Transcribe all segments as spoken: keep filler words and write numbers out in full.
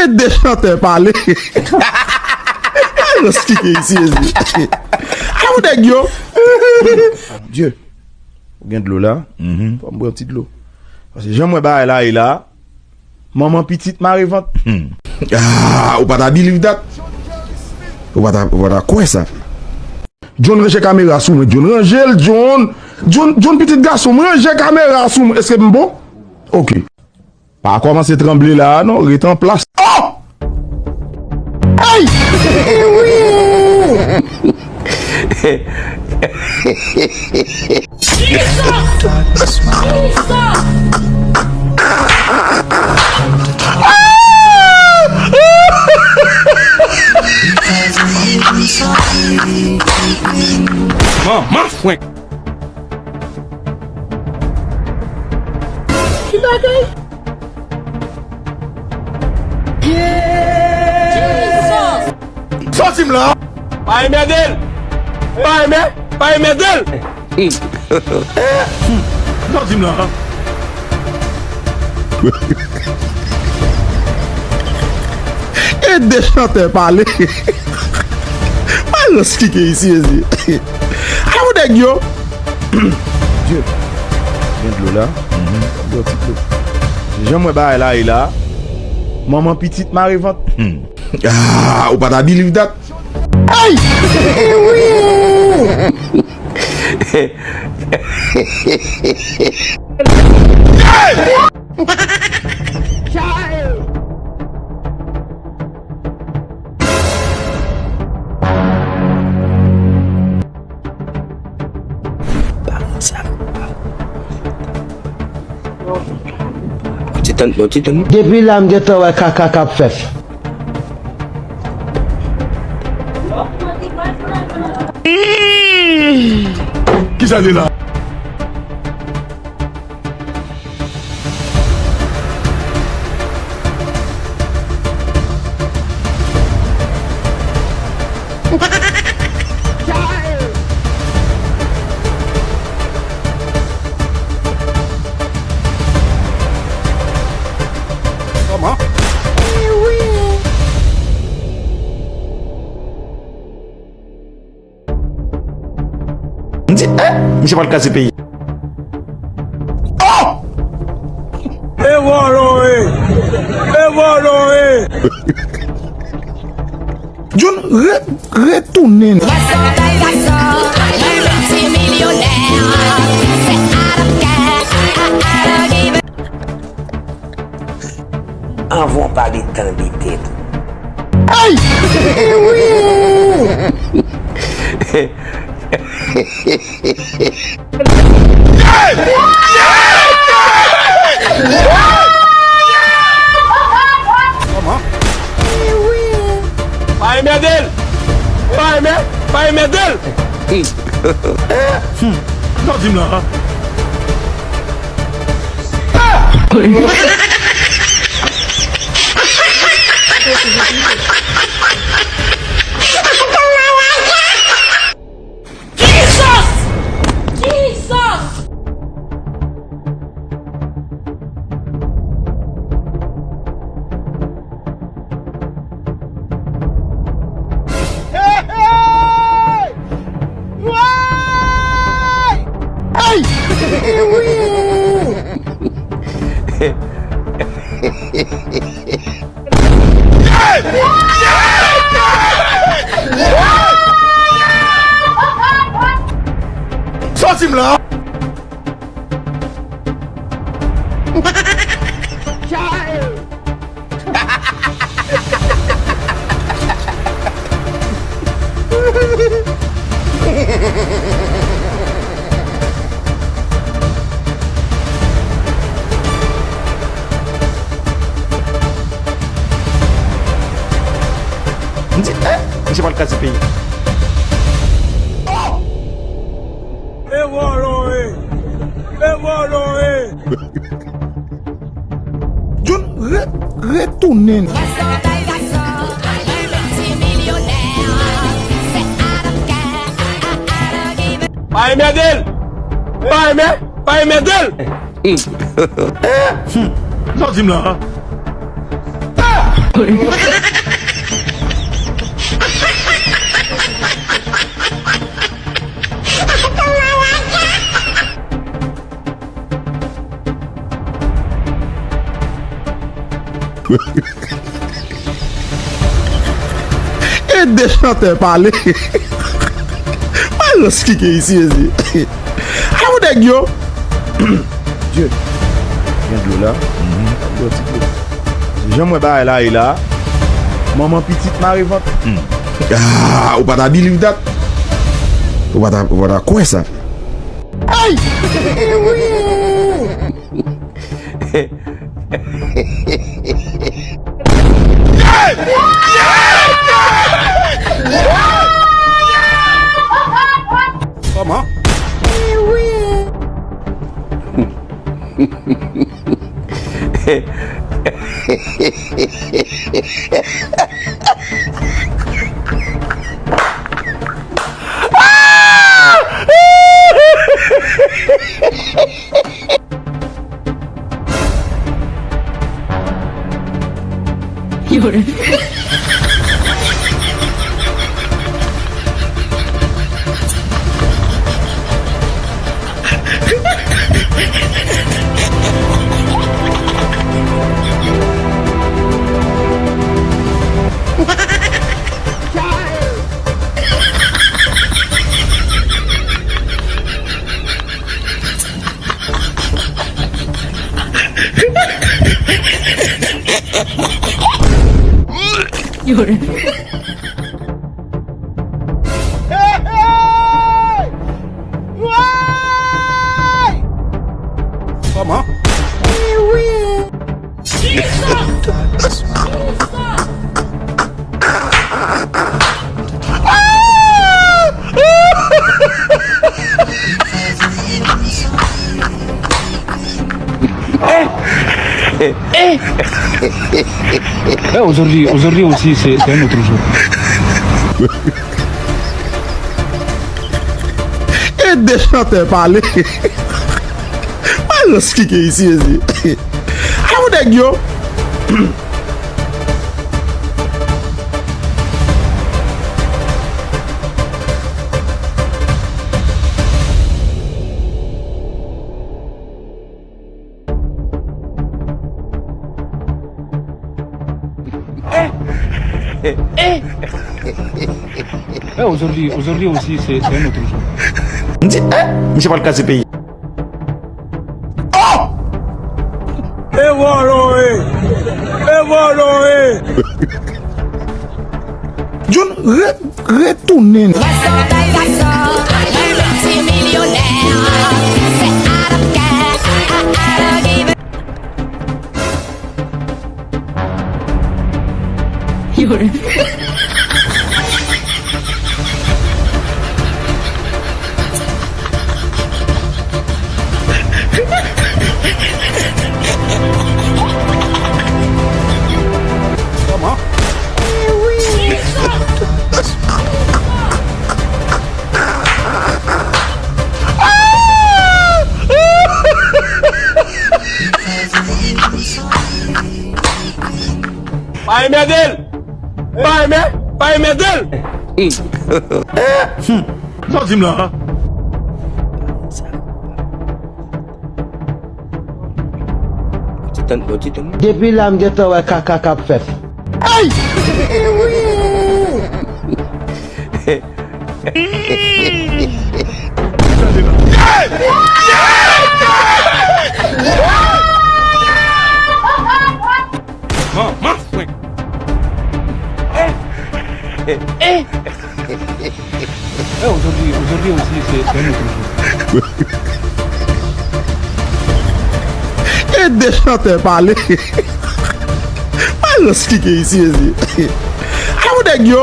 Ede chantè pale. Alòs ki gen isi, isi. Alò, nèg yo. Dye, ou gen dlo la? Mhm. Fò m pran ti dlo. Paske jan mwen bagay la ye la, manman pitit mare vant. Hmm. Ah, ou pa ta believe that. Ou pa ta, ou pa ta kwè sa. John, ranje kamera sou mwen, John. Ranje l, John. John, John, pitit gason m, ranje kamera sou mwen. Èske m bon? Ok. Pa kòmanse tranble la a non, ret an plas. Oh! Hey! Manman fwenk. Ki bagay? Sòti m la! Pa enmède l! Pa enmè, pa enmède l! Sòti m la! Ede chantè pale. Alòs ki gen isi, isi. Alò, nèg yo. Dye, gen dlo la? Mhm. Yon ti dlo. Jan mwen bagay la ye la, manman pitit mare vant. Hmm. Ah, ou pa ta believe that. Hey! Ti tann, non, ti tann. Depi la m gentan wè kaka k ap fèt. Kisa li la? Kòman? M di, eh, misye pral kraze peyi. Oh! E vòlò e! E vòlò e! John, re-, retounen. What's up, baby? What's up? Mwen miltimilyonè. Se I don't care. I, I don't give a Anvan w pale, tande tèt ou. Hey! Kòman? Pa enmède l! Pa enmè-, pa enmède l! Hmm. Sa w di m la? Jesus! Jesus! Hey! Hey! Hey! Sòti m la! M di, eh, misye pral kraze peyi. Oh! E vòlò e! E vòlò e! John, re-, retounen. Pa enmède l! Pa enmè-, pa enmède l! Sa w di m la? E de chantè pale. Malans ki gen isi, mezi. Ala pou nèg yo. Dye. Gen dlo la. Mhm. Bwè ti dlo. Jan m wè bagay la ye la. Manman pitit mare vant. Hmm. Ah, ou pa ta believe that. Ou pa ta, ou pa ta kwè sa. Ay! Kòman? Kòman? Eh, aujourd'hui, aujourd'hui aussi, c'est, c'est un autre jour. E de chantè pale. Malans ki gen isi, mezi. Ala pou nèg yo. Eh, aujourd'hui, aujourd'hui aussi, c'est, c'est un autre jour. M di, eh, misye pral kraze peyi. Oh! E vòlò e! E vòlò e! John, re-, retounen. Gason, bèl gason, yon miltimilyonè. Se I don't care, I, I don't give a Kòman? Pa enmède l! Pa enmè-, pa enmède l! Sa w di m la? Depi la m gentan wè kaka k ap fèt. Ay! Manman frenk. Eh, eh, eh. Eh, aujourd'hui, aujourd'hui aussi, c'est, c'est un autre jour. E de chantè pale. Malans ki gen isi, mezi. Ala pou nèg yo.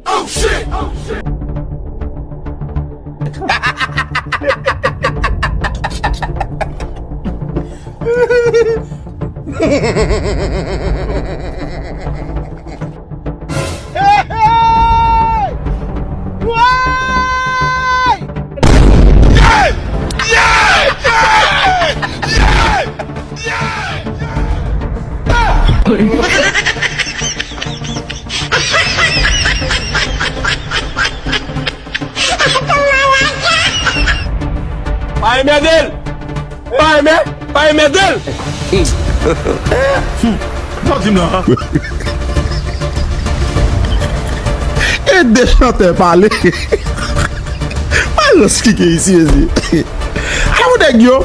Oh shit! Oh shit! Pa enmède l! Pa enmè, pa enmède l! Sa w di m la? E de chantè pale. Malans ki gen isi, mezi. Ala pou nèg yo.